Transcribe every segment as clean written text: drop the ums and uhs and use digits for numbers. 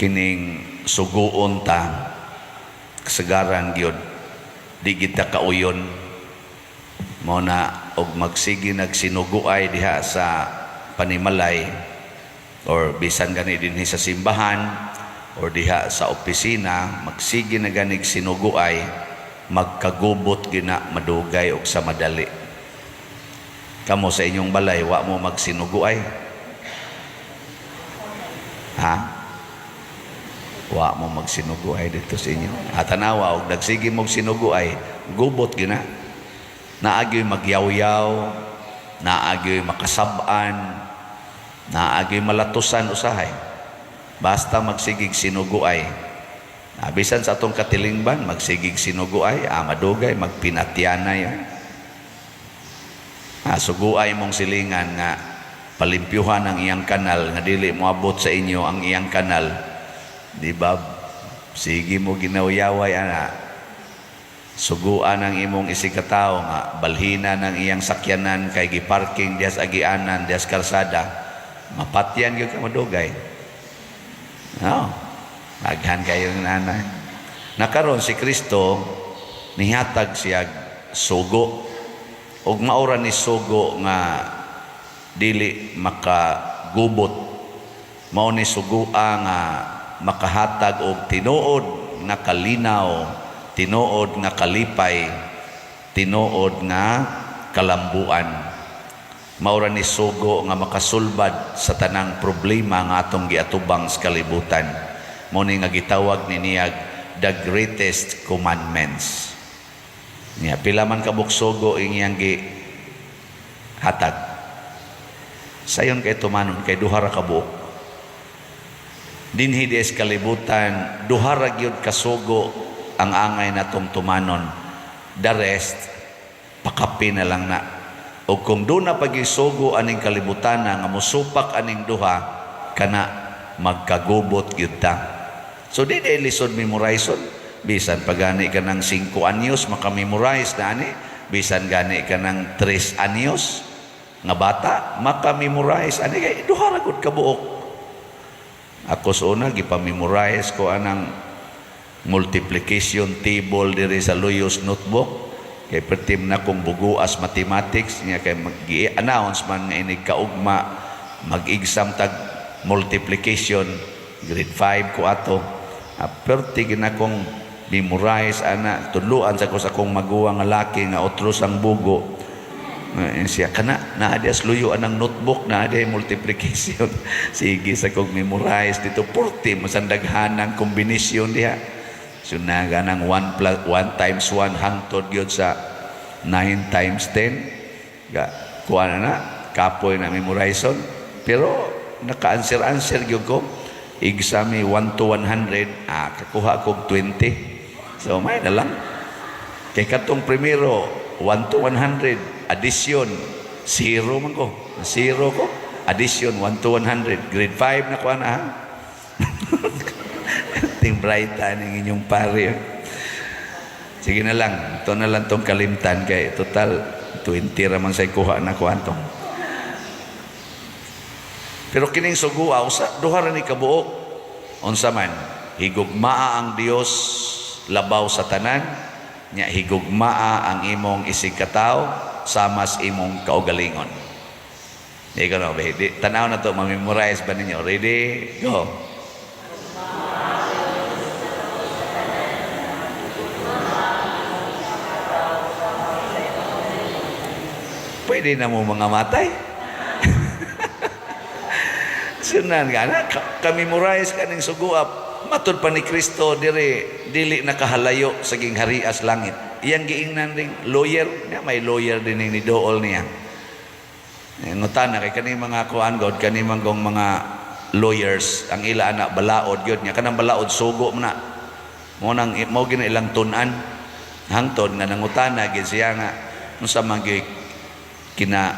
Kining suguon ta, kasagaran gyud di kita kauyon mo na og magsige nagsinuguay diha sa panimalay or bisan gani dinhi sa simbahan or diha sa opisina, magsige na ganig sinuguay, magkagubot gina madugay og sa madali. Kamo sa inyong balay, wa mo magsinuguay, ha? Wa mo magsinuguay dito sa inyo at tanawa og nagsige mo sinuguay, gubot gina, naagyo'y magyawyaw, naagyo'y makasab-an, naagyo'y malatusan usahay basta magsigig sinuguay. Bisan sa atong katilingban, magsigig sinuguay, madugay magpinatyanay, ah. Suguay mong silingan nga palimpyuhan ang iyang kanal nga dili moabot sa inyo ang iyang kanal, di ba? Sige mo ginawyaway ana. Suguan ang imong isigkatawo nga balhina ng iyang sakyanan kay giparking diha sa agianan, diha sa kalsada, mapatyan gyud ka madugay. No, aghan kayo ng nanay nakaron. Si Kristo nihatag siya sugo ug maura ni sugo nga dili makagubot, mao ni sugua nga makahatag og tinuod nga kalinaw, tinuod nga kalipay, tinuod nga kalambuan. Mao ra ni sugo nga makasulbad sa tanang problema nga atong giatubang sa kalibutan. Mao ni nga gitawag ni niyag the greatest commandments niya. Pila man kabuk sugo iyang gi hatag? Sayon kay tumanon kay duha ra ka buok. Dinhi di sa kalibutan, duha ra gyud ka sugo ang angay natong tumanon. The rest, pakapi na lang na. O kung doon na pagisugo aning kalibutan nga musupak aning duha kana, magkagubot gyud ta. So di day lisod memorizon. Bisan pagani ka ng 5 anyos, makamemorize na ani. Bisan gani ka ng 3 anyos nga bata, makamemorize ani kay duha ra gud ka buok. Ako sa una, gipamemorize ko anang multiplication table diri sa Luyos notebook kay pertim na kong buguas mathematics niya, kay mag-announce man nga inig kaugma mag-exam tag multiplication. Grade 5 ko ato. Perti gina kong memorize ana. Tudluan sa ko sa akong maguwang nga laki nga otros ang bugo. Siya kana naa diya sa luyo anang notebook na diya multiplication. Sige sa kong memorize dito, purti masandaghan ang kombinasyon diha. So naga ng 1 plus 1 times 1 hangtod gyud sa 9 times 10. Ga kuha na na, kapoy na memorizon. Pero naka-answer-answer gyud ko. Exam 1 to 100, kakuha kog 20. So may na lang. Kay katong primero, 1 to 100, addition, zero man ko. Zero ko. Addition, 1 to 100. Grade 5 na ko ana ha. Ting bright ning inyong pare. Sige na lang, ito na lang tong kalimtan kay total 20 ra man say kuha na ko antong. Pero kining sugua usa duha ra ni kabuok. Unsa man, higugmaa ang Dios labaw sa tanan, nya higugmaa ang imong isigkatawo samas imong kaugalingon. Di ko no, di, tanaw na to, ma-memorize ba ninyo? Ready? Go. Pwede na mo mga matay. Sunan ka na, ka-memorize ka ning suguap. Matud pa ni Kristo dire, dili nakahalayo sa gingharias langit. Iyang giingnan ring lawyer, niya may lawyer din ni dool niya. Ngutana kay kani mga kuan god, kani man gong mga lawyers, ang ila ana balaod gyud niya, kanang balaod sugo man na. Mo nang mo gina ilang tun-an. Hangtod nga nangutana gid siya nga unsa man gyud kina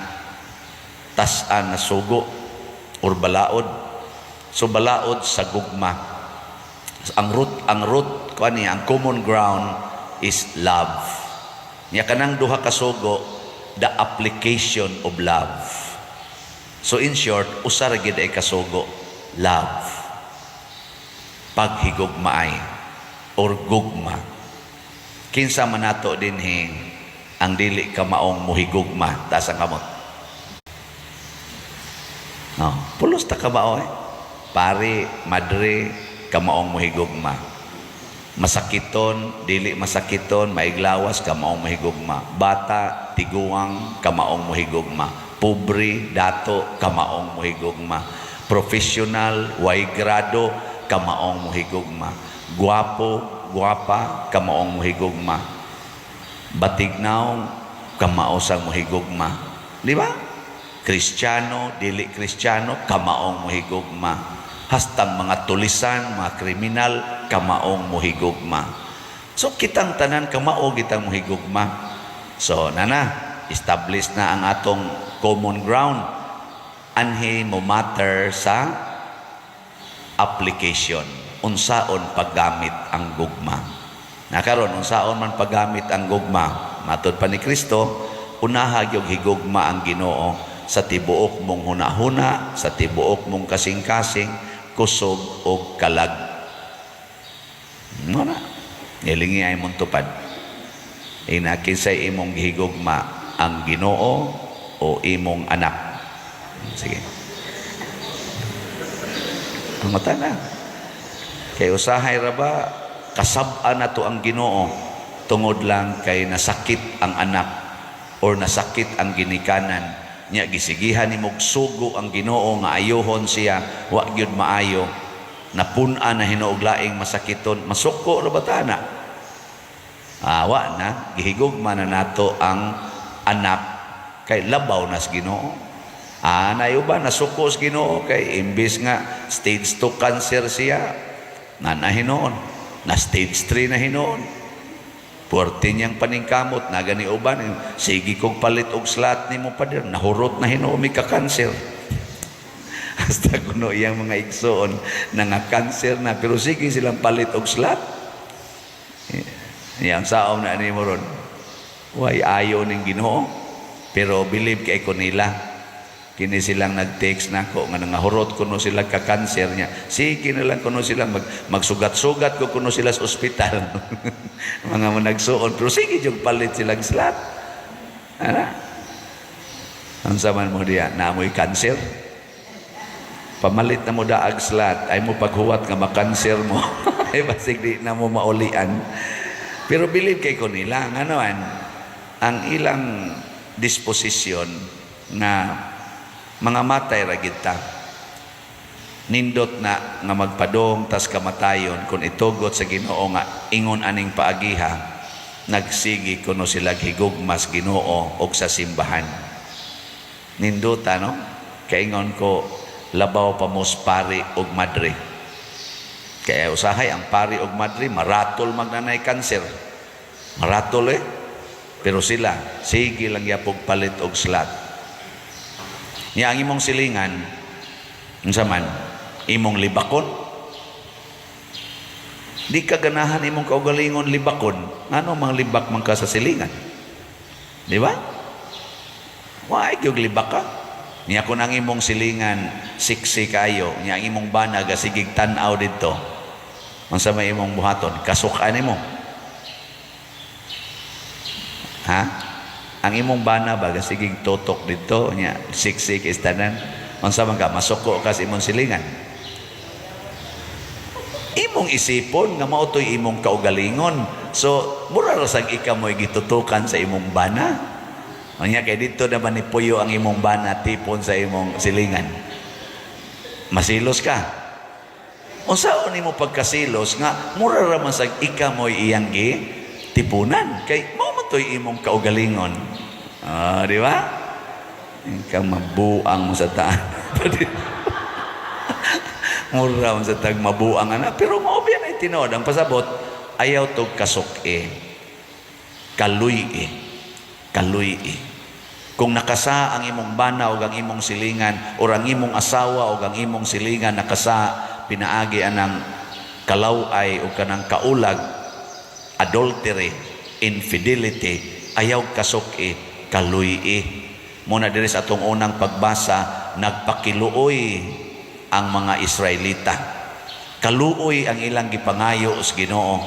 tas-an na sugo or balaod. So balaod sa gugma. Ang root kuan niya, ang common ground is love. Nya kanang duha ka sugo, the application of love. So in short, usa ra gid ay kasugo, love. Paghigugmaay or gugma. Kinsa man nato dinhi ang dili kamaong muhigugma? Taas ang kamot. No, pulos ta kamao eh. Pari, madre, kamaong muhigugma. Masakiton, dili masakiton, maiglawas, kamaong muhigugma. Bata, tiguang, kamaong muhigugma. Pobre, dato, kamaong muhigugma. Professional, way grado, kamaong muhigugma. Guwapo, guwapa, kamaong muhigugma. Batignaw, kamao sang muhigugma. Di ba? Kristiyano, dili Kristiyano, kamaong muhigugma. Hastang mga tulisan, mga kriminal, kamaong muhigugma. So kitang tanan kamao kitang muhigugma. So nana, establish na ang atong common ground. Anhi mo matter sa application. Unsaon paggamit ang gugma. Nakaron unsaon man paggamit ang gugma? Matod pa ni Kristo, unaha gyud higugma ang Ginoo sa tibuok mong hunahuna, sa tibuok mong kasing-kasing, kusog og kalag. Mo na. Nilingi ay mong tupad. Ina, kinsay imong gihigugma, ang Ginoo o imong anak? Sige. Mata na. Kay usahay ra ba kasab-an na to ang Ginoo tungod lang kay nasakit ang anak or nasakit ang ginikanan nya, gisigihan ni sugo ang Ginoo nga ayohon siya, wa gyud maayo, napun-an na hinuog laing masakiton, masuko ra ba ta na? Awa na gihigugma na nato ang anak kay labaw na sa Ginoo. Ah, nayo ba nasuko sa Ginoo kay imbis nga stage 2 cancer siya na hinuon na stage 3 na hinuon. Puwerte niyang paningkamot na gani uban, sige kog palit og slot nimo, pader, nahurot na hinuon mi ka cancer. Hasta kuno iyang mga igsoon na nga cancer na pero sige silang palit og slot. Yang saom na nimo ron. Way ayo ning Ginoo. Pero believe kay ko nila. Kini silang nag-text nako nga nangahurot kuno sila ka cancer niya. Sige na lang kuno sila magsugat-sugat ko kuno sila sa ospital. Mga mo nagsuon pero sige jud palit silang slot. Ana? Unsa man mo diya, naamoy cancer? Pamalit na mo daag slot, ay mo paghuwat nga makanser mo. Ay basig di na mo maulian. Pero believe kay ko nila, nga naman, ang ilang disposisyon nga mga matay ra gid ta. Nindot na nga magpadong tas kamatayon kung itugot sa Ginoo nga ingon aning paagiha, nagsigi kuno sila higugmas Ginoo og sa simbahan. Nindota, no? Kaingon ko, labaw pa mos pari og madre. Kaya usahay ang pari og madre maratol magnanay kanser. Maratol eh. Pero sila, sige lang yapog palit og slot. Niya ang imong silingan, unsa man, imong libakon. Di ka ganahan imong kaugalingon libakon, ngano mang libak man ka sa silingan? Di ba? Why gyud libak ka? Niya kung ang imong silingan siksi kayo, niya ang imong bana gasigig tan-aw didto. Unsa may imong buhaton? Kasukan nimo. Ha? Ang imong bana ba gasigig tutok didto nya siksi kay tanan. Unsa man ka masuko ka sa imong silingan? Imong isipon nga mao to'y imong kaugalingon. So, mura ra sag ikaw mo'y gitutukan sa imong bana. Unya kay dito naman ni puyo ang imong bana tipon sa imong silingan. Masilos ka. Unsaon nimo pagkasilos nga mura ra man sag ika mo'y iyang gi tipunan kay mao man to'y imong kaugalingon. Ah, di ba? Ikaw mabuang mo sa taan. Mura man sa tag mabuang ana pero mao biya na tinuod ang pasabot, ayaw tog kasuk-e. Kaluy-e. Kaluy-e. Kung nakasa ang imong bana o ang imong silingan o ang imong asawa o ang imong silingan nakasa pinaagi anang kalaway o kanang kaulag, adultery, infidelity, ayaw kasuk-e, kaluy-e. Muna diri sa atong unang pagbasa, nagpakiluoy ang mga Israelita. Kaluoy ang ilang gipangayo sa Ginoo.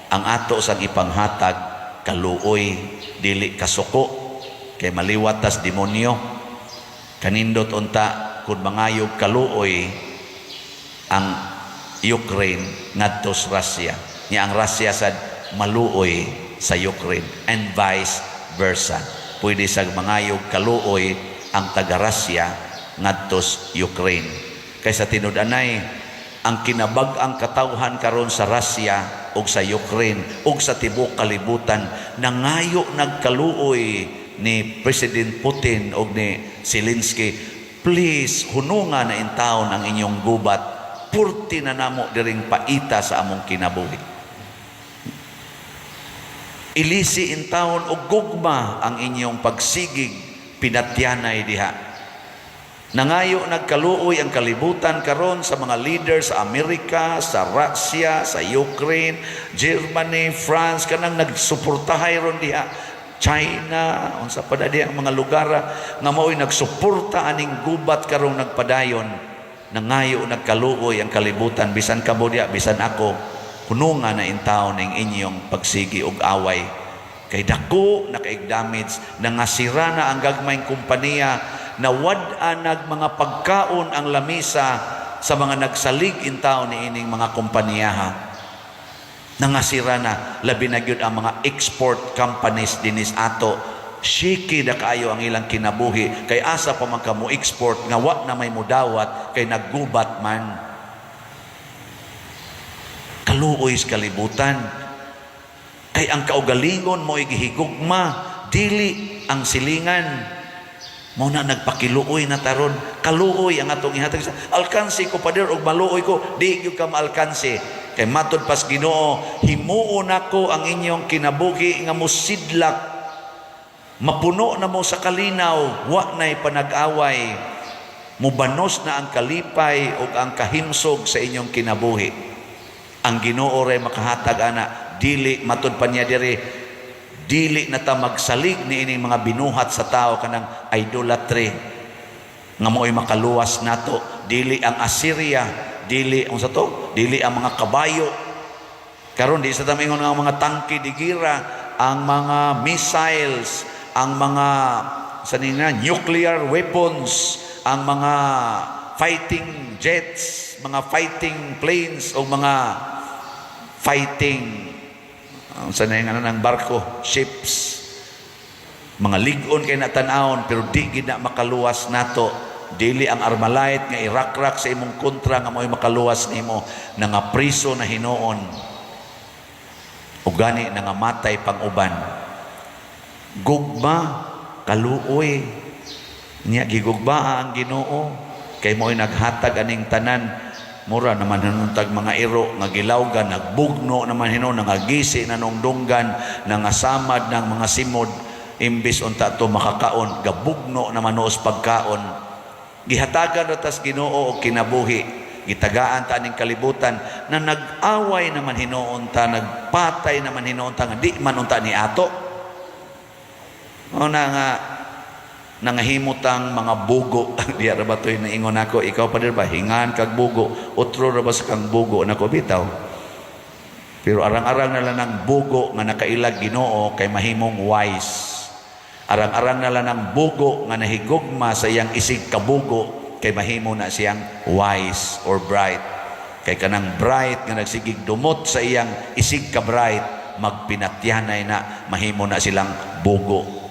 Ang ato sang ipanghatag, kaluoy, dili kasuko, kay maliwat tas demonyo. Kanindot unta kung mangayog kaluoy ang Ukraine ngadto sa Russia. Nya ang Russia sad maluoy sa Ukraine and vice versa. Pwede sa mangayog kaluoy ang taga Russia ngadto sa Ukraine. Kaysa tinud-anay ang kinabag-ang katawhan karon sa Russia ug sa Ukraine ug sa tibuok kalibutan, nangayo nagkaluoy ni President Putin ug ni Zelensky, "Please, hununga na intawon ang inyong gubat, purti na namo diring paita sa among kinabuhi. Ilisi intawon og gugma ang inyong pagsigig pinatyanay diha." Nangayo nagkaluoy ang kalibutan karon sa mga leaders sa Amerika, sa Russia, sa Ukraine, Germany, France, kanang nagsuportahay ron diha. China, unsa pa na diha ang mga lugar nga mao'y nagsuporta aning gubat karong nagpadayon. Nangayo nagkaluoy ang kalibutan, bisan kamo diha, bisan ako, hununga na intawon ning inyong pagsigi og away. Kay dako na kaig damage, nangasira na ang gagmayng kompanya, nawad-an nag mga pagkaon ang lamisa sa mga nagsalig intaw ni ining mga kompanyaha. Nangasira na, labi na gyud ang mga export companies dinis ato. Shaky na kaayo ang ilang kinabuhi kay asa pa man ka mo export nga wa na may mudawat kay naggubat man. Kaluoy sa kalibutan. Kay ang kaugalingon mo gihigugma, dili ang silingan. Mao na nagpakiluoy na taron, kaluoy ang atong ihatag sa alkansi ko, pader, og maluoy ko, di gyud ka maalkansi. Kay matod pas Ginoo, himuon nako ang inyong kinabuhi nga musidlak. Mapuno na mo sa kalinaw, wa na'y panag-away. Mubanos na ang kalipay ug ang kahimsog sa inyong kinabuhi. Ang Ginoo ray makahatag ana, dili matud pa niya diri, dili na ta magsalig ni ining mga binuhat sa tao, kanang idolatry nga mo'y makaluwas nato, dili ang Assyria, dili unsa to, dili ang mga kabayo. Karon di sa tamingon nga mga tangke de gera, ang mga missiles, ang mga sa nina nuclear weapons, ang mga fighting jets, mga fighting planes o mga fighting sa na yung ano ng barko, ships, mga lig-on kay na tan-awon, pero di gid na makaluwas nato. Dili ang Armalite nga irakrak sa imong kontra nga mo'y makaluwas nimo. Nga priso na hinuon o gani nangamatay pang uban. Gugma, kaluoy niya, gigugmaa ang Ginoo kay mo'y naghatag aning tanan. Mura naman hinuntag mga iro nga gilawgan, nagbugno naman hinuon, nangagisi na nung dunggan, nangasamad ng mga simod. Imbis unta to makakaon, gabugno naman noos pagkaon. Gihatagan ra tas Ginoo og kinabuhi, gitagaan ta aning kalibutan na nag-away naman hinuon ta, nagpatay naman hinuon ta nga di man unta ni ato. O na nga nangahimutang mga bugo. Diya ra ba to'y naingon ako, ikaw pa ba hingan kag bugo, otro ra ba sa kang bugo nako bitaw. Pero arang-arang na lang ng bugo nga nakailag Ginoo kay mahimong wise. Arang-arang na lang ng bugo nga nahigugma sa iyang isig kabugo kay mahimo na siyang wise or bright. Kay kanang bright nga nagsigig dumot sa iyang isig ka bright, magpinatyanay na, mahimo na silang bugo.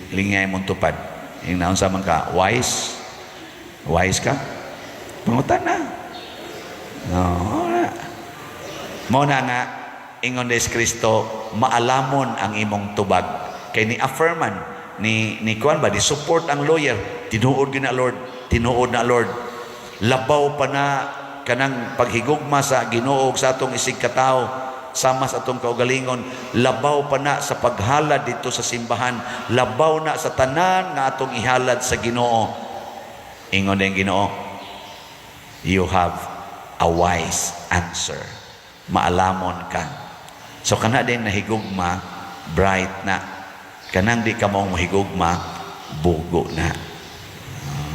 Lingay mong tupad. Yung naon sa man ka, wise? Wise ka? Pangutan na. No, na. Mao na nga, ingon des Kristo, maalamon ang imong tubag. Kay ni affirman, ni kuan ba, di support ang lawyer, "Tinuod gyud na, Lord, tinuod na, Lord." Labaw pa na kanang paghigugma sa Ginoo ug sa atong isig katawo sama sa atong kaugalingon, labaw pa na sa paghalad dito sa simbahan, labaw na sa tanan nga atong ihalad sa Ginoo. Ingon din Ginoo, "You have a wise answer." Maalamon ka. So kana din nahigugma, bright na. Kanang di ka mo higugma, bugo na.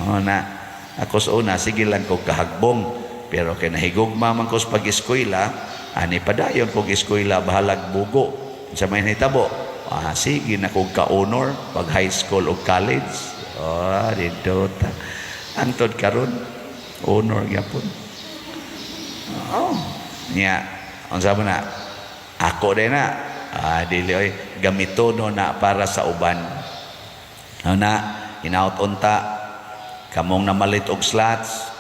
Oh, na. Ako sa una, sige lang ko kahagbong. Pero kay nahigugma man ko sa pag-eskwela, ani padayon kog eskwela, bahalag bugo. Sa may nahitabo, sige na kog ka-honor pag high school o college. Oh, dito ta. Antod karon, honor gyapon. Oh, nya, unsa man na? Ako din na. Dili oy, gamitono na para sa uban. Ano na, hinaut unta kamong namalit og slots,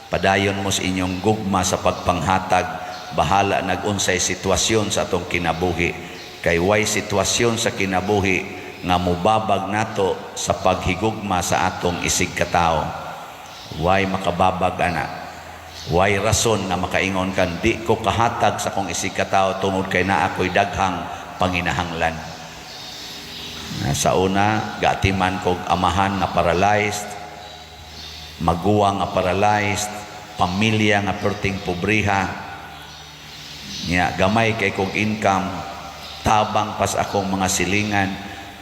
padayon mo sa inyong gugma sa pagpanghatag, bahala nag-unsay sitwasyon sa atong kinabuhi. Kay way sitwasyon sa kinabuhi nga mubabag nato sa paghigugma sa atong isig katao. Way makababag ana. Way rason nga makaingon kan di ko kahatag sa akong isig katao tungod kay naa ko'y daghang panginahanglan. Na sa una, gaatiman kog amahan nga paralyzed, maguwang nga paralyzed, pamilya nga perting pobriha. Nya gamay kay kog income, tabang pas akong mga silingan,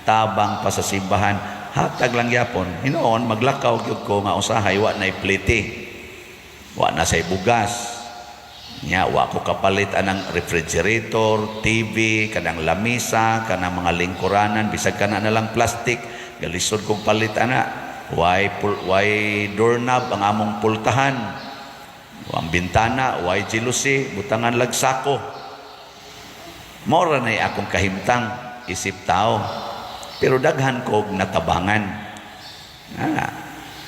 tabang pa sa simbahan, hatag lang gyapon. Hinoon maglakaw gyud ko nga usahay wa nay plite. Wa na say bugas. Nya wa ko kapalit anang refrigerator, TV, kanang lamisa, kanang mga lingkuranan, bisag kana na lang plastic, galisod kong palit ana. Way doorknob ang among pultahan. Ang bintana, way jealousy, butangan lag sako. Mora na akong kahimtang isip tao. Pero daghan kog natabangan.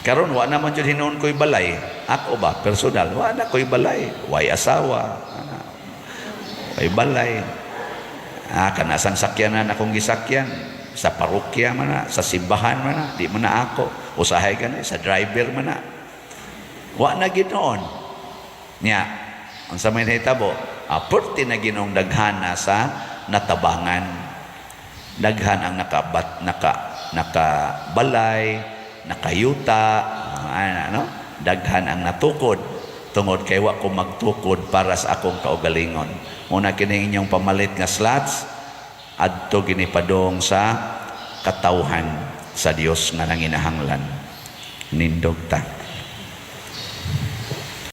Karon wa naman jud hinuon ko'y balay. Ako ba personal, wa na ko'y balay. Way asawa. Way balay. Kanasang sakyanan akong gisakyan sa parokya man na, sa simbahan man na, di man na ako. Usahay ka na, sa driver man na. Wa na ginoon. Nya, ang sa may nahitabo, perti na ginoong daghana sa natabangan. Daghan ang nakabat, nakabalay, nakayuta, ano? Daghan ang natukod tungod kay wa ko magtukod para sa akong kaugalingon. Muna kini inyong pamalit nga slots adto gini padong sa katawhan sa Dios nga nanginahanglan. Nindog ta.